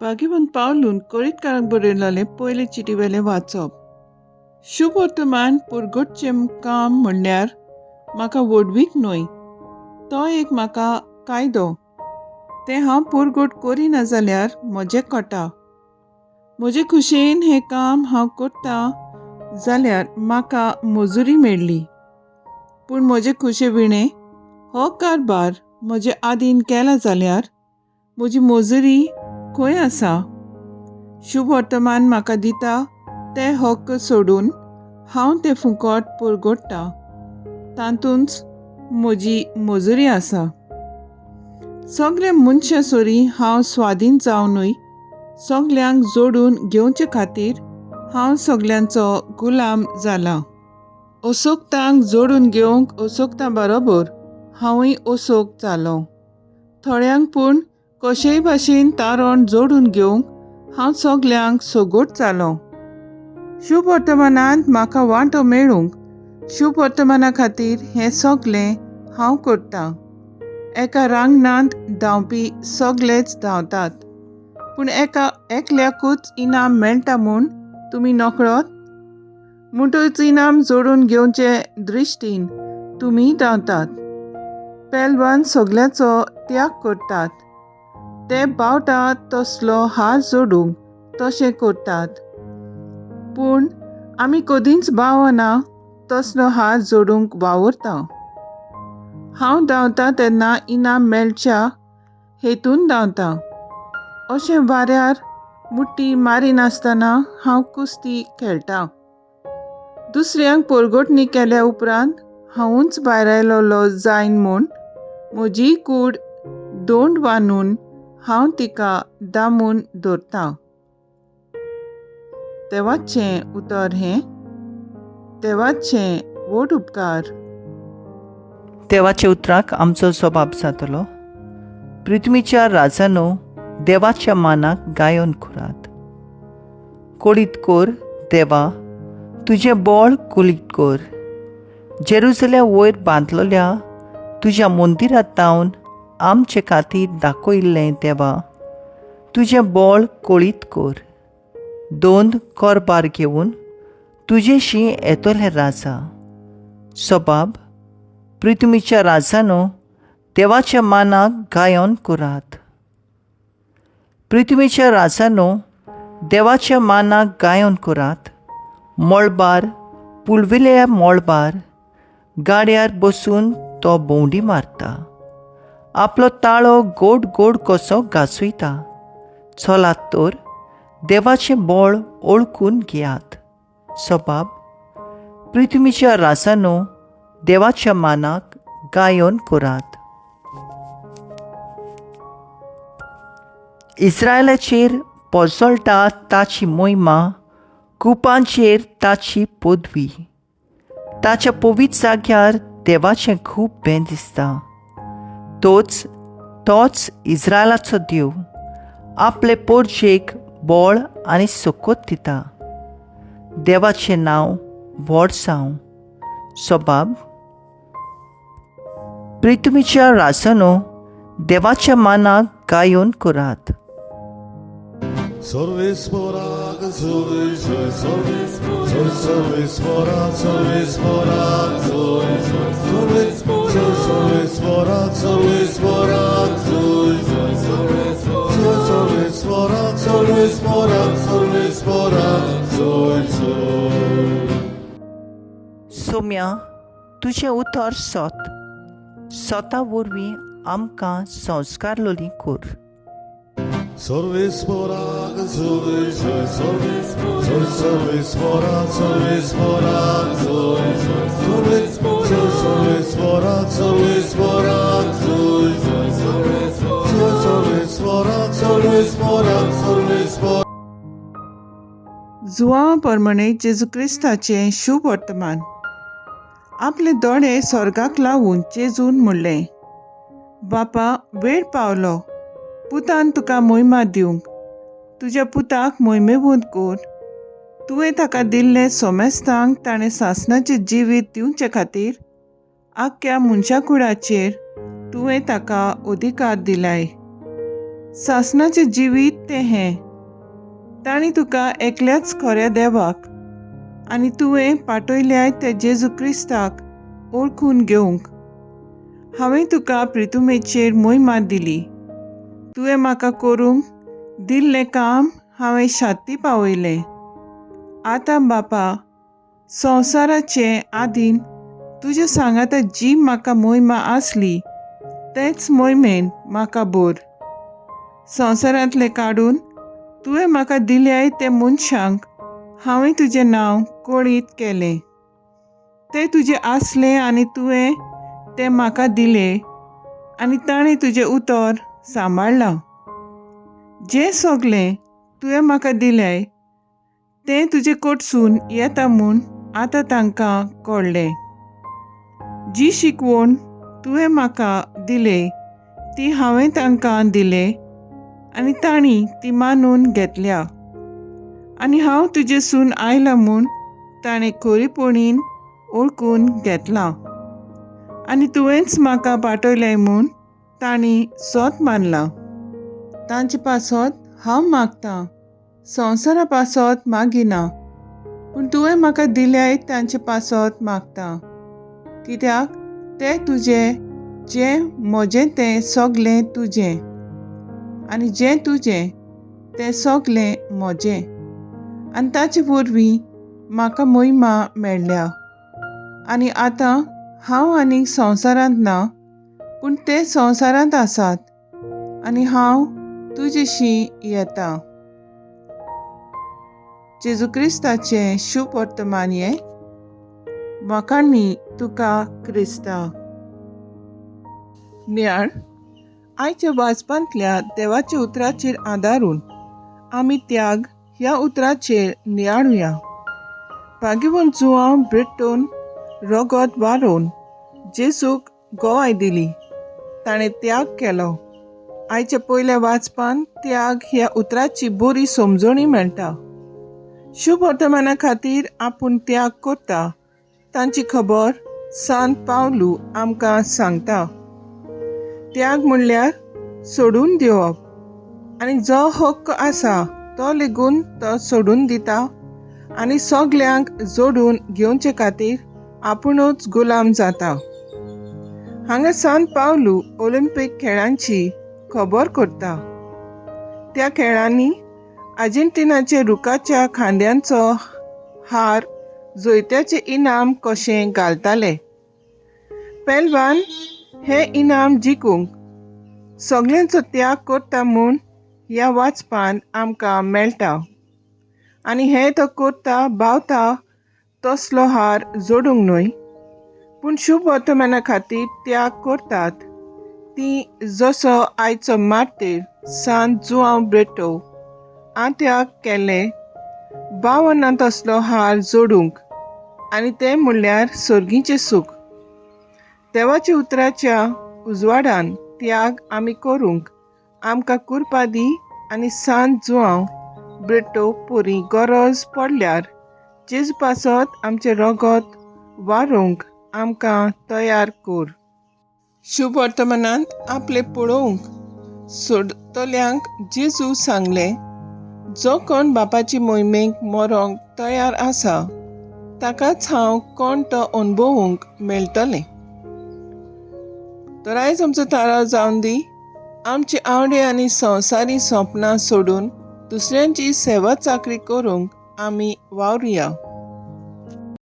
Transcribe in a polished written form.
भाग्यवंत पावलून कोरीतकारांक बरयलेलें पयले चिटीवेलें वाचप. शुभवर्तमान पुरगोटचें काम म्हणल्यार म्हाका व्हडवीक न्हय, तो एक म्हाका कायदो. तें हांव पुरगोट करिना जाल्यार म्हजें कटा. म्हजे खुशयेन हें काम हांव करतां जाल्यार म्हाका मजुरी मेळ्ळी, पूण म्हजे खुशे विणें हो कारबार म्हजे आदीन केला जाल्यार म्हजी मजुरी खंय आसा? शुभवर्तमान म्हाका दिता ते हक्क सोडून हांव तें फुकट पुरगोडटा, तातूंच म्हजी मजुरी आसा. सगल्या मनशां सरी हांव स्वाधीन जावनूय सगल्यांक जोडून घेवचे खातीर हांव सगल्यांचो गुलाम जाला. असोक्तांक जोडून घेवंक असोक्तां बरोबर हांवूय असोक जालो. थोड्यांक पूण कशेय भाशेन तारण जोडून घेवंक हांव सगल्यांक सगोट जालो. शुभवर्तमानांत म्हाका वांटो मेळूंक शुभवर्तमाना खातीर हें सगलें हांव करतां. एका रांगणांत धांवपी सगलेच धांवतात, पूण एका एकल्याकूच इनाम मेळटा म्हूण तुमी नकळत? म्हणटकच इनाम जोडून घेवचे दृश्टीन तुमी धांवतात. पेलवान सगल्याचो त्याग करतात, ते बावटा तसलो हात जोडूंक तशें करतात, पूण आमी कदींच बावना तसलो हात जोडूंक वावुरता. हांव धांवता तेन्ना इनाम मेळच्या हेतून धांवता. अशें वाऱ्यार मुठी मारिनासतना हांव कुस्ती खेळटा. दुसऱ्यांक पोरगोटणी केल्या उपरांत हांवूच भायर आयलोलो जायन म्हूण म्हजी कूड दोंड बांदून हांव तिका दामून दवरता. देवाचें उतर हें. देवाचें व्हड उपकार. देवाच्या उतराक आमचो स्वभाव जातलो. पृथ्वीच्या राजानो देवाच्या मानाक गायोन करात. कोळीत कोर देवा, तुजें बळ कुलीत कोर. जेरुजल्या वयर बांदलोल्या तुज्या मंदिरांत तावन आमचे खातीर दाखयल्लें देवा, तुजें बळ कोळीत कोर. दोन कोरबार घेवन तुजेशी येतले राजा. सबाब पृथ्वीच्या राजानो देवाच्या मानाक गायन करात. पृथ्वीच्या राजानो देवाच्या मानाक गायन करात. मळबार पुलविल्या मळबार गाड्यार बसून तो भोंवडी मारता. आपलो ताळो गोड गोड कसो गाजयता. चलात तर देवाचें बळ ओळखून घेयात. सबाब पृथ्वीच्या राजानो देवाच्या मानाक गायन करात. इस्रायलाचेर पोजळटा ताची मोहिमा, कुपांचेर ताची पदवी. ताच्या पवित्र जाग्यार देवाचें खूब बें दिसता. तोच तोच इस्रायलाचो देव आपले पोरजेक बळ आनी सकत दिता. देवाचें नांव व्हड जावं. सबाब पृथ्वीच्या राजानो देवाच्या मानाक गायोन करात. सर्वेस्पराक जोय जोय जोय सर्वेस्पराक सर्वेस्पराक जोय जोय जोय सर्वेस्पराक सर्वेस्पराक जोय जोय जोय सर्वेस्पराक सर्वेस्पराक सर्वेस्पराक जोय जोय. सोम्या, तुजें उतर सत. सता वरवीं आमकां संस्कार लोली कर. सर्वेस्पराक जोय जोय जोय सर्वेस्पराक सर्वेस्पराक जोय जोय जोय सर्वेस्पराक सर्वेस्पराक जोय जोय जोय सर्वेस्पराक सर्वेस्पराक सर्वेस्पराक. जुवांवा प्रमाणे जेजू क्रिस्ताचें शुभ वर्तमान. आपले दोळे स्वर्गाक लावून जेजून म्हणलें, बापा, वेळ पावलो पुतान तुका मोहिमा दिवंक. तुज्या पुताक मोहिमेवंत कर. तुवें ताका दिल्लें सोमेस्तांक ताणें सासणाचें जिवीत दिवचे खातीर आख्ख्या मनशाकुळाचेर तुवें ताका अधिकार दिलाय. सासणाचें जिवीत तें हें, तांणी तुका एकल्याच खऱ्या देवाक आनी तुवें पाठयल्याय ते जेजू क्रिस्ताक ओळखून घेवंक. हांवें तुका प्रितुमेचेर मोहिमा दिली. तुवें म्हाका करूंक दिल्लें काम हांवें शाती पावयलें. आतां बापा, संवसाराचे आदीन तुज्या सांगाता जी म्हाका मोहिमा आसली तेच मोहिमेन म्हाका बोर. संवसारांतलें काडून तुवें म्हाका दिल्याय ते मनशांक हांवें तुजें नांव कळीत केलें. ते तुजें आसलें आनी तुवें तें म्हाका दिलें आनी ताणें तुजें उतर सांबाळ्ळां. जें सगलें तुवें म्हाका दिलें तें तुजे कडसून येता म्हूण आतां तांकां कळ्ळें. जी शिकवण तुवें म्हाका दिले ती हांवें तांकां दिले आनी तांणी ती मानून घेतल्या आनी हांव तुजेसून आयलां म्हूण ताणें खरेपणीन ओळखून घेतलां आनी तुवेंच म्हाका पाठयलें म्हूण तांणी सोत मानलां. तांचे पासत हांव मागतां, संवसारा पासत मागिना, पूण तुवें म्हाका दिल्याय तांचे पासत मागता, कित्याक तें तुजें, जें म्हजें तें सगलें तुजें आनी जें तुजें तें सगलें म्हजें आनी ताचे वरवीं म्हाका मोहिमा मेळ्ळ्या. आनी आतां हांव आनीक संवसारांत ना, पूण ते संवसारांत आसात आनी हांव तुजेशी येता. जेजू क्रिस्ताचें शुभ वर्तमान हें. वाखाणी तुका क्रिस्ता. नियाळ आयच्या वाचपांतल्या देवाच्या उतराचेर आदारून आमी त्याग ह्या उतराचेर नियाळुया. भाग्यवंत जुवांव ब्रिटोन रगत वारोवन जेजूक गोवाय दिली. ताणें त्याग केलो. आयच्या पयल्या वाचपान त्याग ह्या उतराची बरी समजणी मेळटा. शुभ वर्तमाना खातीर आपूण त्याग करता तांची खबर सांत पावलू आमकां सांगता. त्याग म्हणल्यार सोडून दिवप आनी जो हक्क आसा तो लेगून तो सोडून दिता आनी सगल्यांक जोडून घेवचे खातीर आपुणूच गुलाम जाता. हांगा सांत पावलू ऑलिम्पीक खेळांची खबर करता. त्या खेळांनी आर्जेंटिनाचे रुखाच्या खांद्यांचो हार जैत्याचें इनाम कशें घालताले. पेलवान हें इनाम जिखूंक सगल्यांचो त्याग करता म्हूण ह्या वाचपान आमकां मेळटा आनी हें तो करता भावता तसलो हार जोडूंक न्हय, पूण शुभ वर्तमाना खातीर त्याग करतात ती जसो आयचो मार्तीर सांत जुआंव ब्रेटो आत्याग केले बावना तसलो हार जोडूंक आनी तें म्हणल्यार सर्गीचें सूख. देवाच्या उतराच्या उजवाडान त्याग आमी करूंक आमकां कुरपा दी आनी सांत जुआंव ब्रेटो पोरी गरज पडल्यार जेजू पासत आमचें रगत वारोवंक आमकां तयार कर. शुभ वर्तमानांत आपले पळोवंक सोडतल्यांक जेजू सांगलें, जो कोण बापाची मोहिमेक मरोंक तयार आसा ताकाच हांव कोण तो अणभवूंक मेळटलें. तर आयज आमचो थाराव जावन दी आमचे आवडे आनी संवसारी सोंपणां सोडून दुसऱ्यांची सेवा चाकरी करूंक आमी वावरुया.